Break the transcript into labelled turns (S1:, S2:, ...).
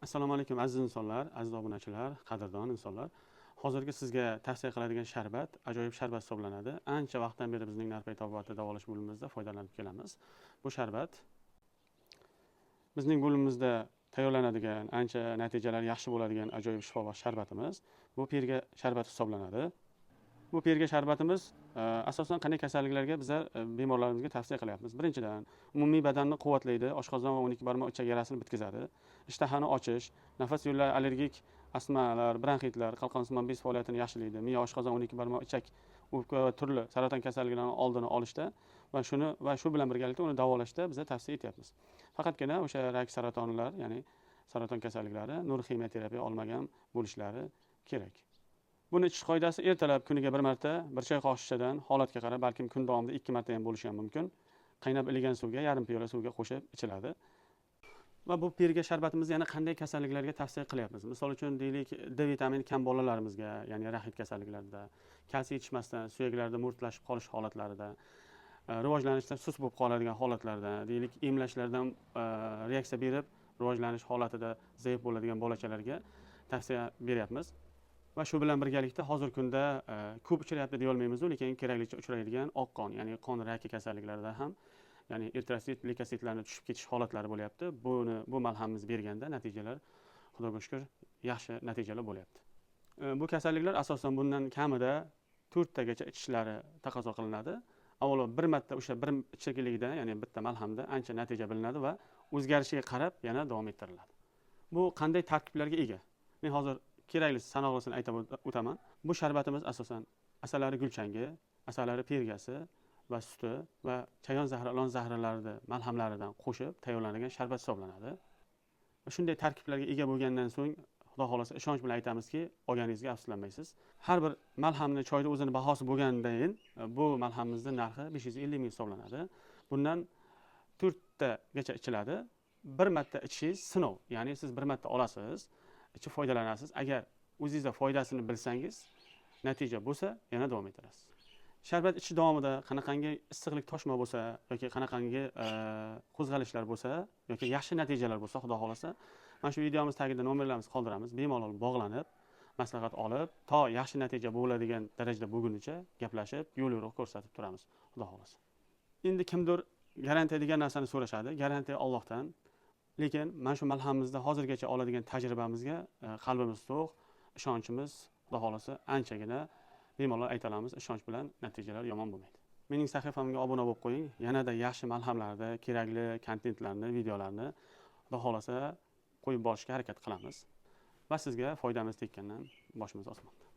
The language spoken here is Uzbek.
S1: Assalomu alaykum, aziz insonlar, aziz obunachilar, qadrdon insonlar. Hozirgi sizga tavsiya qiladigan sharbat ajoyib sharbat hisoblanadi. Ancha vaqtdan beri bizning Narpay tabobati davolash bo'limimizda foydalanib kelamiz. Bu sharbat bizning bo'limimizda tayyorlanadigan, ancha natijalari yaxshi bo'ladigan ajoyib shifobaxsh sharbatimiz. Bu perga sharbati hisoblanadi. Bu perga sharbatimiz asosan qanday kasalliklarga bizlar bemorlarimizga tavsiya qilyapmiz? Birinchidan, umumiy badanni quvvatlaydi, oshqozon va 12 barmoq ichak yarasini bitkazadi, ishtahani ochish, nafas yo'llari allergik astmalar, bronxitlar, qalqonsimon bez faoliyatini yaxshilaydi, miya, oshqozon, 12 barmoq ichak, o'pka va turli saraton kasalliklarini oldini olishda va shuni va shu bilan birgalikda uni davolashda biza tavsiya etyapmiz. Faqatgina o'sha rak saratonlar, ya'ni saraton kasalliklari nur ximiya olmagan bo'lishlari kerak. Buni ichish qoidasi: ertalab kuniga bir marta bir choy qoshiqchadan, holatga qarab balkim kun davomida 2 marta ham bo'lishi ham mumkin, qaynab iligan suvga, yarim piyola suvga qo'shib ichiladi. Va bu perga sharbatimizni yana qanday kasalliklarga tavsiya qilyapmiz? Misol uchun, deylik, D vitamini kam bolalarimizga, ya'ni raxit kasalliklarida, kalsiy yetishmasdan suyaklarda mo'rtlashib qolish holatlarida, rivojlanishda sust bo'lib qoladigan holatlarda, deylik, emlashlardan reaksiya berib rivojlanish holatida zaif bo'ladigan bolachalarga tavsiya beryapmiz. Va shu bilan birgalikda hozirgi kunda ko'p uchrayapti deyolmaymizu, lekin keraklicha uchraydigan oq qon, ya'ni qon raki kasalliklarida ham, ya'ni eritrotsit, leykositlarni tushib ketish holatlari bo'lyapti. Buni bu malhamimiz berganda natijalar, Xudoga shukur, yaxshi natijalar bo'lyapti. Bu kasalliklar asosan bundan kamida 4 tagacha ichishlari taqozo qilinadi. Avvalo bir marta o'sha bir ichiklikda, ya'ni bitta malhamda ancha natija bilinadi va o'zgarishiga qarab yana davom ettiriladi. Bu qanday tarkiblarga ega? Men hozir kerakli sanoqlisini aytib o'taman. Bu sharbatimiz asosan asalari gulchangi, asalari pergasi va suti va chayon zahri, ilon zahrilarini malhamlaridan qo'shib tayyorlanadigan sharbat hisoblanadi. Va shunday tarkiblarga ega bo'lgandan so'ng, Xudo xohlasa, ishonch bilan aytamizki, olganingizga afsuslanmaysiz. Har bir malhamni, choyni o'zini bahosi bo'lganidan, bu malhamimizni narxi 550 ming hisoblanadi. Bundan to'rttagacha ichiladi. Bir marta ichishingiz sinov, ya'ni siz bir marta olasiz, ichib foydalanasiz. Agar o'zingizda foydasini bilsangiz, natija bo'lsa, yana davom ettirasiz. Sharbat ichish davomida qanaqangi issiqlik toshma bo'lsa yoki qanaqangi qo'zg'alishlar bo'lsa yoki yaxshi natijalar bo'lsa, Xudo xohlasa, mana shu videomiz tagida nomerlarimizni qoldiramiz. Bemalol bog'lanib, maslahat olib, to yaxshi natija bo'ladigan darajada bo'lgunicha gaplashib, yo'l yo'riq ko'rsatib turamiz, Xudo xohlasa. Endi kimdir garantiya degan narsani so'rashadi. Garantiya Ollohdan, lekin mana shu malhamimizda hozirgacha oladigan tajribamizga qalbimiz to'q, ishonchimiz, Xudo xohlasa, anchagina. Bemalol ayta olamiz ishonch bilan, natijalar yomon bo'lmaydi. Mening sahifamga obuna bo'lib qo'ying. Yanada yaxshi malhamlarni, kerakli kontentlarni, videolarni, Xudo xohlasa, qo'yib borishga harakat qilamiz va sizga foydamiz tekkandan boshimiz osmonda.